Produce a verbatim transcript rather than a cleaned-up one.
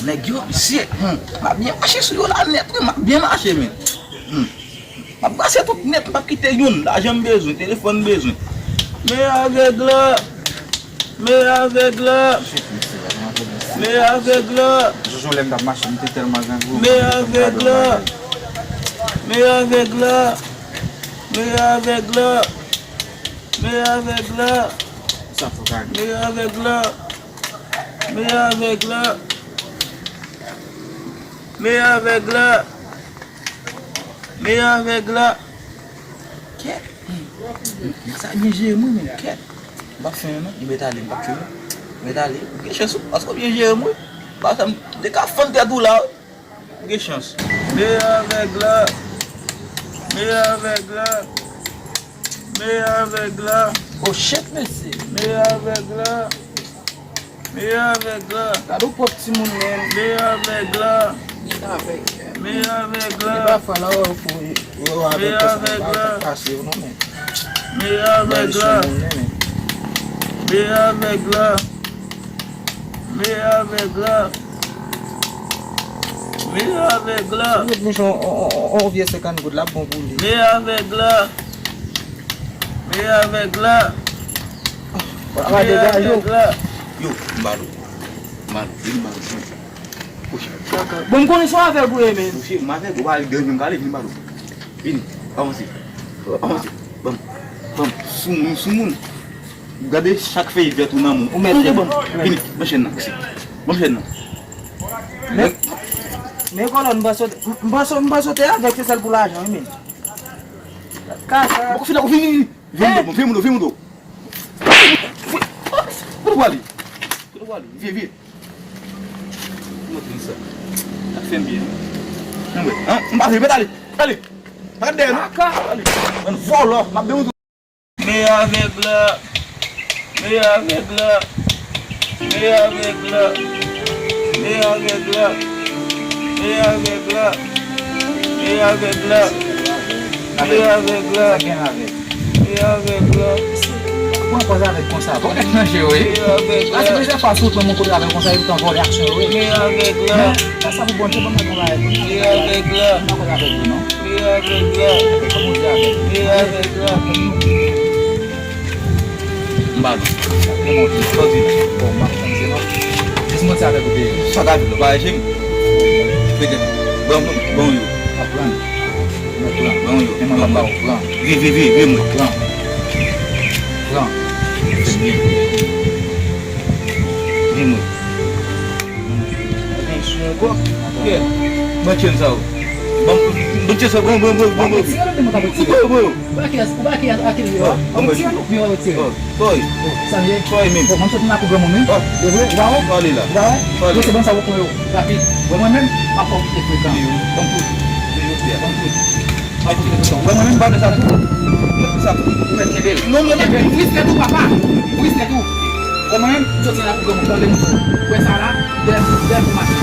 Nèg yo visye. Hmm. M ap byen mache sou yo la nèt, wi, m ap byen mache, men. Hmm. M ap brase tout nèt, m p ap kite youn. Lajan m bezwen, telefòn m bezwen. Men avèg la. Men avèg la. Men avèg la. Jojo, lè m t ap mache, m te tèlman grangou. Men avèg la. Men avèg la. Men avèg la. Men avèg la. Sa fò kage. Men avèg la. Men avèg la. Men avèg la. Men avèg la. Kèt. Nèg sa byen jere mwen, men kèt. M p ap fè anyen non. Li mèt ale, m p ap tchwe non. Li mèt ale. Ou gen chans ou, paske w byen jere mwen. Pa sa m te ka fann tèt ou la, wi. Ou gen chans. Men avèg la. Men avèg la. Men avèg la. Oh shit, mesye. Men avèg la. Men avèg la. Gade w pwòp timoun, men. Men avèg la. Men avèg la. Men avèg la. Men avèg la. Men avèg la. Men avèg la. Men avèg la. Si w met mouch on, on, on, on vye senkant goud la, bon pou li. Men avèg la. Men avèg la. Men avèg la. Yo, m ba nou. M ba nou. Vin m ba nou. Bon, m konnen se yon avèg ou ye, men. Monchè, m avèg, ou pa al dèyè m, m prale, vin m ba nou. Vini, avanse. Avanse. Ban m, ban m, soumoun, soumoun. Gade chak fèy vèt ou nan men w. Ou mèt. Vini, ban m chèn nan, isi. Ban m chèn nan. Men, men kòlòn, m panse, m panse, m panse w te avèg, se sèl pou lajan, wi, men. Kaka. Bon, fini, fini, fini. Vini, vini, vini, vini. Kote w prale? Kote w prale? Vini, vini. Montre m sa. Sa fè m byen. Ann wè. An, m pa vle, mèt ale. Ale. Pa dèyè non. Ale. Bann vòlò, m ap demontrew. Men avèg la. Men avèg la. Men avèg la. Men avèg la. Men avèg la. Men avèg la. Men avèg la. Sa gen avèg? Men avèg la. Pran pòz avèg konsa. Bon, nèg nan je yo, wi. Men avèg la. A, se plizyè fwa si w pran moun kote avèg konsa, epi w t an vòlè aksyon yo, wi. Men avèg la. Men, sa, sa pou Bondye, ban m yon bagay. Men avèg la. M pa konn avèg vre, non. Men avèg la. Kòman w di avèg? Men avèg la. M ba nou. Sa te monte. Sa w di la? Bon, m ap tann se non. Jis monte avèk ou deja. Sa ka vin, ou pa lage m. Pete. Bon, bon, bon, yo. Aprann. Mwen pran. Ban yo, men mwen ban m ap ba ou. Pran. Vye, vye, vye, vye mwen. Pran. Pran. Vye mwen. Mwen tyen sa yo. Ban m tyen sa yo. Ban, ban, ban tyen sa yo. Ban, ban, ban, ban. Ou pa kiyès, ou pa kiyès, a ki nimewo a? Ou tire nou, byen ou tire. Sòy. Sa m ye? Sòy menm. Bon, mwen sot nan lakou granmoun wi. E vre, ou pa wè? Ou pa wè? Ou pa wè? Yo, se bann sa yo pran yo. Rapid. Bon, mwen menm, m ap fè w kite frekan. Ban m tout. Ban m tout. Ban m tout. Bon, mwen menm, m pa fè sa tou. Mwen fè sa tou. Ou mèt kenbe l. Non, mwen mèt, m friske tou, papa. M friske tou. Bon, mwen menm, m soti nan lakou granmoun. Tande m tou. Ou wè sa la? Dèyè, dèyè pou mache.